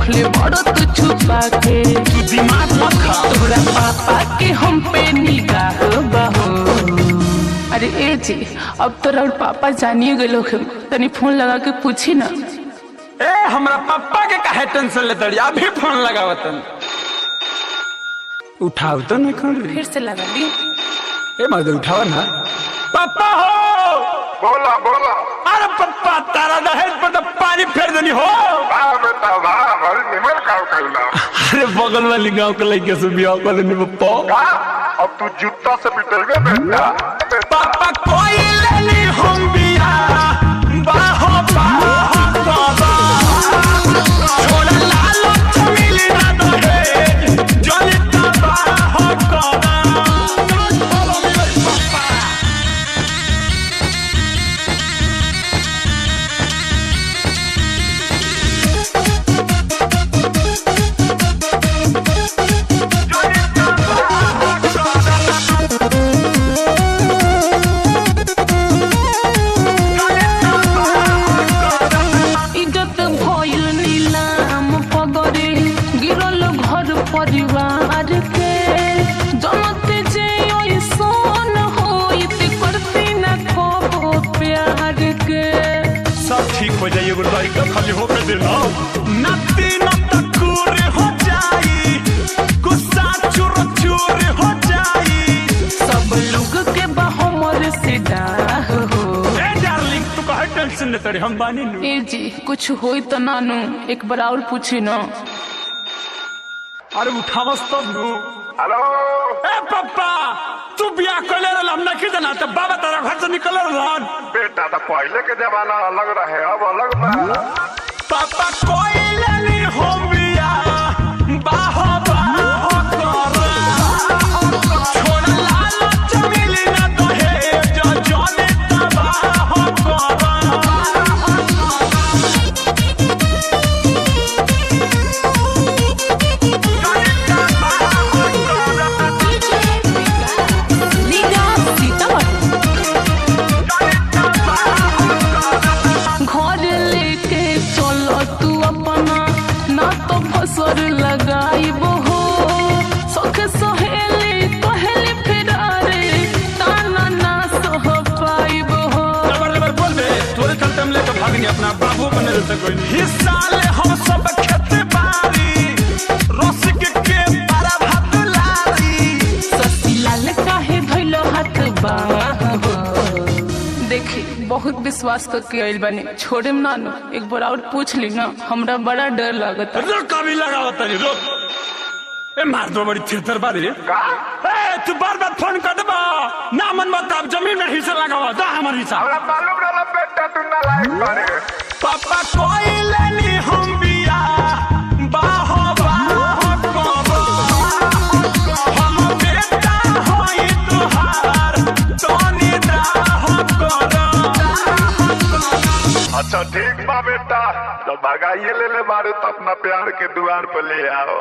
रखले बड़ो तू छुपा के। तू दिमाग मत खा। तोरा पापा के हम पे निगाह बहो। अरे ए जी, अब तो और पापा जानिए गए लोग, तनी फोन लगा के पूछी ना। ए हमरा पप्पा के काहे टेंशन ले तड़ी, अभी फोन लगावतन। उठाव तो नहीं कर। फिर से लगा ली। ए मर्द उठावा ना। पापा हो। बोला बोला। अरे पप्पा तारा दहेज पर तो पानी फेर देनी हो। वाह बेटा वाह, बड़ी निमन काम करला। अरे बगल वाली गांव के लड़के से ब्याह कर लेनी पप्पा। का अब तू जूता से पिटेगा बेटा। पापा कोई लेनी हम बिया बाहो बाहो बाबा। छोड़ लालो चमेली ना दहेज जलिता बाहो बाबा। इज्जत भइल नीलाम पगरे गिरल घर परिवार के। जनत जे ऐसन होइत करती न कबो प्यार के। सब ठीक हो जाइए, एगो लड़का खाली होके देना। नती न तकूर हो जाई, गुस्सा चुर चुर हो जाई। सब लोग के बहमर से डाह हो। ए डार्लिंग तू काहे टेंशन ले तड़ी, हम बानी नु। ए जी कुछ होई तो ना नु, एक बार और पूछी ना। अरे उठावस तब नु। हेलो। ए पप्पा तू बियाह कर ले रहल, हम नहीं जाना त बाबा तारा घर से निकल रहल। बेटा तो पहले के जमाना अलग रहे, अब अलग बा। पापा कोई लेनी हम बियाह बाहो बाहो करा। छोड़ लालो चमेली ना दहेज जने तबाह करा। घर लेके चलो तू अपना, ना तो फसल लगाइबो हो। सख सहेली कहली फिरारे ताना ना सह पाइबो हो। लबर लबर बोल बे, तोरे चलते हम लेके भागनी अपना बाबू बने रहते कोई नहीं। हिस्सा ले हम सब खेत बारी, रसिक के पारा भात लारी। ससीलाल काहे धइलो हाथ बाह हो। देखी बहुत विश्वास करके आइल बानी, छोड़ेम ना नु, एक बार और पूछ ली ना, हमरा बड़ा डर लागता। रोक अभी लगाओ तरी रोक। ए मार दो बड़ी थिरथर बारी। का ए तू बार बार फोन कर दबा ना मन मत, अब जमीन में हिस्सा लगावा दा हमर हिस्सा। हमरा मालूम रहला बेटा तू नालायक बारे। पापा कोई लेनी हम बिया बाहो बाहो करो। हम बेटा होई तुहार तोनी दाह करो। अच्छा ठीक बा बेटा, जब भगाइए ले ले बारे तो अपना प्यार के द्वार पर ले आओ।